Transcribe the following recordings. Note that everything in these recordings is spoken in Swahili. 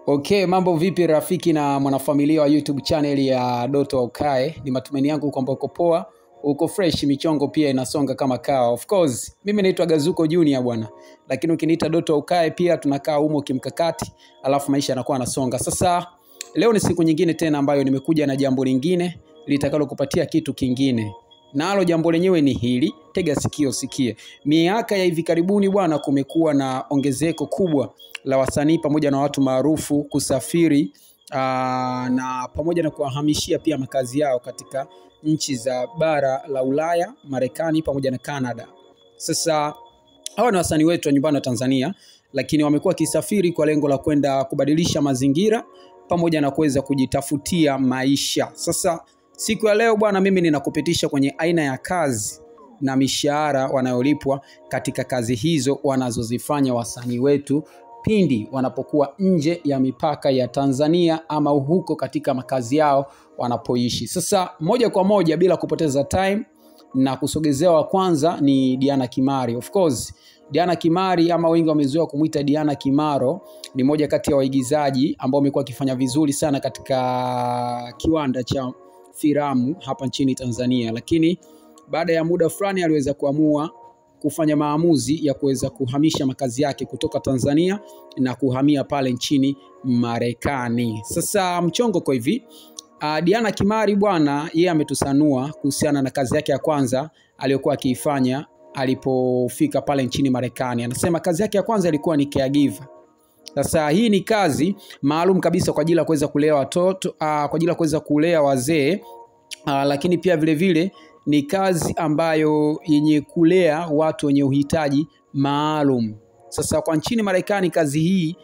Okay, mambo vipi rafiki na mwanafamilia wa YouTube channel ya Doto Ukae? Ni matumaini yangu kwamba uko poa, uko fresh, michongo pia inasonga kama kawa. Of course, mimi naitwa Gazuko Junior bwana. Lakini ukiniita Doto Ukae pia tunakaa humo kimkakati, alafu maisha yanakuwa yanasonga. Sasa leo ni siku nyingine tena ambayo nimekuja na jambo lingine litakalo kupatia kitu kingine. Nalo jambo lenyewe ni hili, tega sikio sikie. Miaka ya hivi karibuni bwana, kumekuwa na ongezeko kubwa la wasanii pamoja na watu maarufu kusafiri na pamoja na kuwahamishia pia makazi yao katika nchi za bara la Ulaya, Marekani pamoja na Canada. Sasa hawa ni wasanii wetu wa nyumbani wa Tanzania, lakini wamekuwa wakisafiri kwa lengo la kwenda kubadilisha mazingira pamoja na kuweza kujitafutia maisha. Sasa siku ya leo bwana, mimi ninakupitisha kwenye aina ya kazi na mishahara wanayolipwa katika kazi hizo wanazozifanya wasanii wetu pindi wanapokuwa nje ya mipaka ya Tanzania ama huko katika makazi yao wanapoishi. Sasa moja kwa moja bila kupoteza time na kusogezea, wa kwanza ni Diana Kimari. Of course, Diana Kimari ama wengi wamezoea kumuita Diana Kimaro ni moja kati ya waigizaji ambao wamekuwa wakifanya vizuri sana katika kiwanda cha filamu hapa nchini Tanzania, lakini baada ya muda fulani aliweza kuamua kufanya maamuzi ya kuweza kuhamisha makazi yake kutoka Tanzania na kuhamia pale nchini Marekani. Sasa mchongo kwa hivi, Diana Kimari bwana, yeye ametusanua kuhusiana na kazi yake ya kwanza aliyokuwa akiifanya alipofika pale nchini Marekani. Anasema kazi yake ya kwanza ilikuwa ni caregiver. Sasa hii ni kazi maalum kabisa kwa ajili ya kuweza kulea watoto, kwa ajili ya kuweza kulea wazee, lakini pia vile vile ni kazi ambayo yenye kulea watu wenye uhitaji maalum. Sasa kwa nchini Marekani kazi hii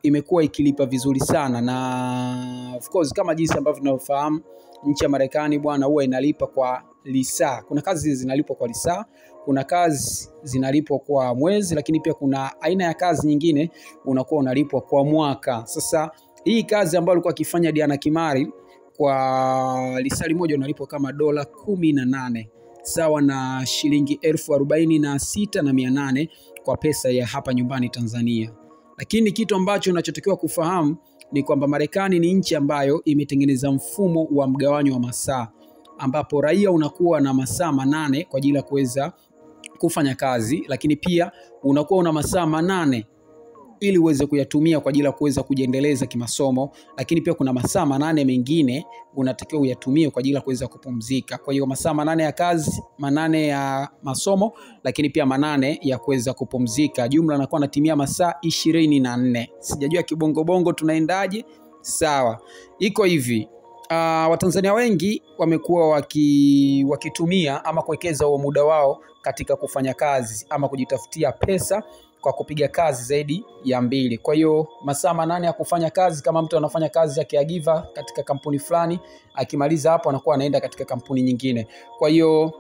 imekuwa ikilipa vizuri sana, na of course kama jinsi ambavyo tunafahamu nchi ya Marekani bwana huwa inalipa kwa lisaa. Kuna kazi zinalipwa kwa lisaa, kuna kazi zinalipwa kwa mwezi, lakini pia kuna aina ya kazi nyingine unakuwa unalipwa kwa mwaka. Sasa hii kazi ambayo alikuwa akifanya Diana Kimari kwa lisali moja unalipwa kama $18 sawa na shilingi 46,800 kwa pesa ya hapa nyumbani Tanzania. Lakini kitu ambacho unachotakiwa kufahamu ni kwamba Marekani ni nchi ambayo imetengeneza mfumo wa mgawanyo wa masaa, ambapo raia unakuwa na masaa 8 kwa ajili ya kuweza kufanya kazi, lakini pia unakuwa una masaa 8 ili uweze kuyatumia kwa ajili ya kuweza kujiendeleza kimasomo, lakini pia kuna masaa 8 mengine unatakiwa uyatumie kwa ajili ya kuweza kupumzika. Kwa hiyo masaa 8 ya kazi, 8 ya masomo, lakini pia 8 ya kuweza kupumzika. Jumla nakuwa natimia masaa 24. Sijajua kibongo bongo tunaendaje? Sawa. Iko hivi. Watanzania wengi wamekuwa wakitumia ama kuwekeza huo muda wao katika kufanya kazi ama kujitafutia pesa kwa kupiga kazi zaidi ya 2. Kwa hiyo masaa 8 ya kufanya kazi, kama mtu anafanya kazi ya caregiver katika kampuni fulani, akimaliza hapo anakuwa anaenda katika kampuni nyingine. Kwa hiyo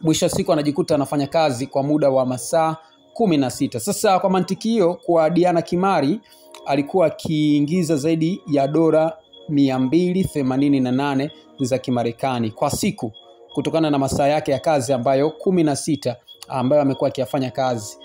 mwisho wa siku anajikuta anafanya kazi kwa muda wa masaa 16. Sasa kwa mantiki hiyo, kwa Diana Kimari alikuwa akiingiza zaidi ya $288 za Kimarekani kwa siku kutokana na masaa yake ya kazi ambayo 16 ambayo amekuwa akiyafanya kazi.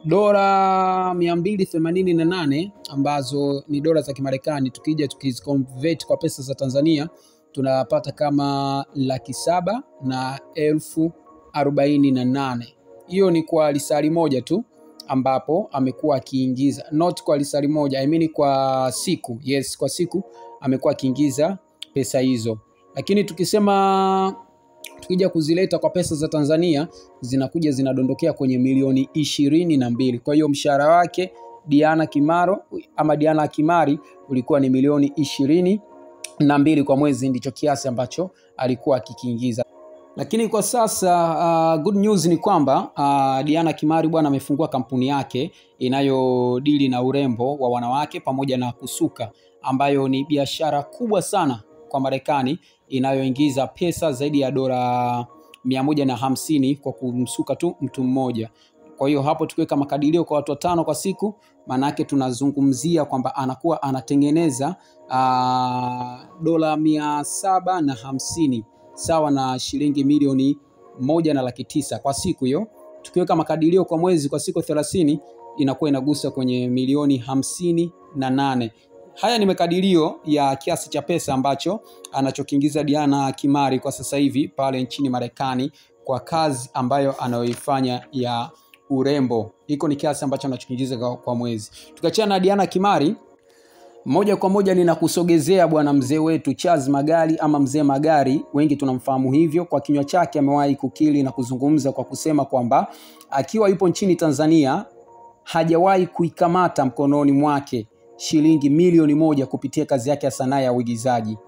$288 ambazo ni dola za Kimarekani, tukija tukiziconvert kwa pesa za Tanzania tunapata kama 748,000. Hiyo ni kwa lisali moja tu ambapo amekuwa akiingiza, not kwa lisali moja, I mean kwa siku. Yes, kwa siku amekuwa akiingiza pesa hizo. Lakini tukisema tukija kuzileta kwa pesa za Tanzania zinakuja zinadondokea kwenye milioni 22. Kwa hiyo mshahara wake Diana Kimaro ama Diana Kimari ulikuwa ni milioni 22 kwa mwezi, ndicho kiasi ambacho alikuwa akikiingiza. Lakini kwa sasa good news ni kwamba Diana Kimari bwana amefungua kampuni yake inayodili na urembo wa wanawake pamoja na kusuka, ambayo ni biashara kubwa sana kwa Marekani inayoingiza pesa zaidi ya $150 kwa kumsuka tu mtu mmoja. Kwa hiyo hapo tukiweka makadirio kwa watu 5 kwa siku, maana yake tunazungumzia kwamba anakuwa anatengeneza $750 sawa na shilingi milioni 1.9 kwa siku hiyo. Tukiweka makadirio kwa mwezi kwa siku 30 inakuwa inagusa kwenye milioni 58. Haya ni makadirio ya kiasi cha pesa ambacho anachokiingiza Diana Kimari kwa sasa hivi pale nchini Marekani kwa kazi ambayo anayoifanya ya urembo. Hiko ni kiasi ambacho anachokiingiza kwa mwezi. Tukiachana na Diana Kimari, moja kwa moja ninakusogezea bwana mzee wetu Charles Magari ama Mzee Magari, wengi tunamfahamu hivyo. Kwa kinywa chake amewahi kukiri na kuzungumza kwa kusema kwamba akiwa yupo nchini Tanzania hajawahi kuikamata mkononi mwake shilingi 1,000,000 kupitia kazi yake ya sanaa ya uigizaji,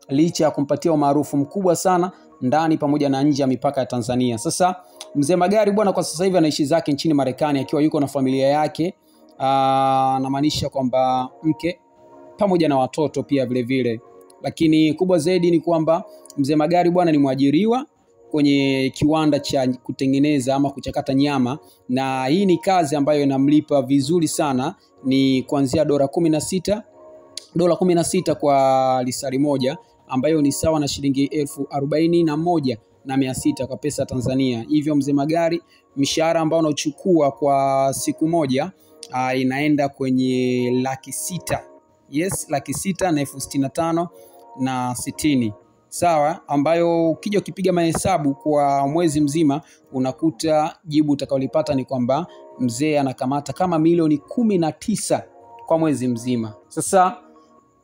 licha ya kumpatia umaarufu mkubwa sana ndani pamoja na nje ya mipaka ya Tanzania. Sasa Mzee Magari bwana kwa sasa hivi anaishi zake nchini Marekani akiwa yuko na familia yake, anamaanisha kwamba mke pamoja na watoto pia vile vile. Lakini kubwa zaidi ni kwamba Mzee Magari bwana ni mwajiriwa kwenye kiwanda cha kutengeneza ama kuchakata nyama, na hii ni kazi ambayo inamlipa vizuri sana, ni kuanzia dola 16 kwa lisali moja, ambayo ni sawa na shilingi 41,600 kwa pesa Tanzania. Hivyo Mzee Magari mshahara ambao anachukua kwa siku moja inaenda kwenye 600,000. Yes, 665,060. Sawa, ambayo ukija ukipiga mahesabu kwa mwezi mzima unakuta jibu utakaolipata ni kwamba mzee anakamata kama 19,000,000 kwa mwezi mzima. Sasa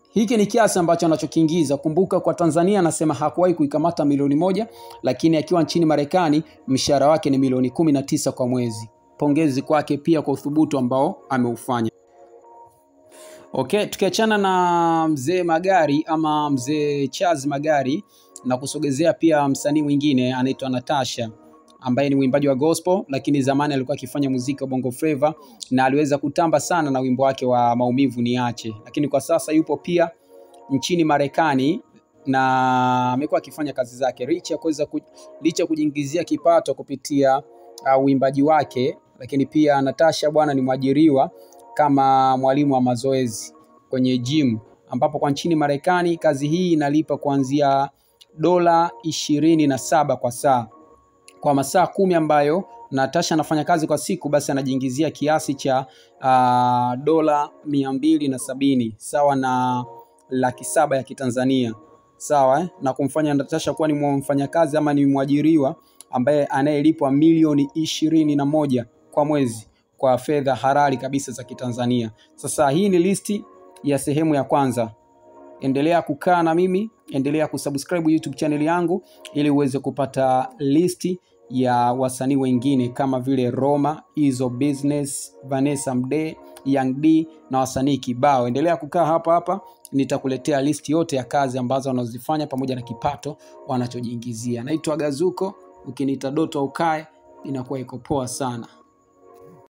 hiki ni kiasi ambacho anachokiingiza. Kumbuka kwa Tanzania anasema hakuwahi kuikamata 1,000,000, lakini akiwa nchini Marekani mshahara wake ni 19,000,000 kwa mwezi. Pongezi kwake pia kwa uthubutu ambao ameufanya. Okay, tukiachana na Mzee Magari ama Mzee Charles Magari, na kusogezea pia msanii mwingine anaitwa Natasha ambaye ni mwimbaji wa gospel, lakini zamani alikuwa akifanya muziki wa Bongo Flava na aliweza kutamba sana na wimbo wake wa Maumivu Niache. Lakini kwa sasa yupo pia nchini Marekani na amekuwa akifanya kazi zake licha kujiingizia kipato kupitia uimbaji wake. Lakini pia Natasha bwana ni mwajiriwa kama mwalimu wa mazoezi kwenye gym, ambapo kwa nchini Marekani kazi hii inalipa kuanzia $27 kwa saa. Kwa masaa 10 ambayo Natasha anafanya kazi kwa siku, basi anajiingizia kiasi cha $270 sawa na 700,000 ya Kitanzania. Sawa, eh? Na kumfanya Natasha kuwa ni mfanyakazi ama ni mwajiriwa ambaye anayelipwa 21,000,000 kwa mwezi kwa fedha halali kabisa za Kitanzania. Sasa hii ni listi ya sehemu ya kwanza. Endelea kukaa na mimi, endelea kusubscribe YouTube channel yangu ili uweze kupata listi ya wasanii wengine kama vile Roma, Izo Business, Vanessa Mdee, Young D na wasanii kibao. Endelea kukaa hapa hapa, nitakuletea listi yote ya kazi ambazo wanazifanya pamoja na kipato wanachojiingizia. Naitwa Gazuko, ukiniita Doto Ukae inakuwa iko poa sana.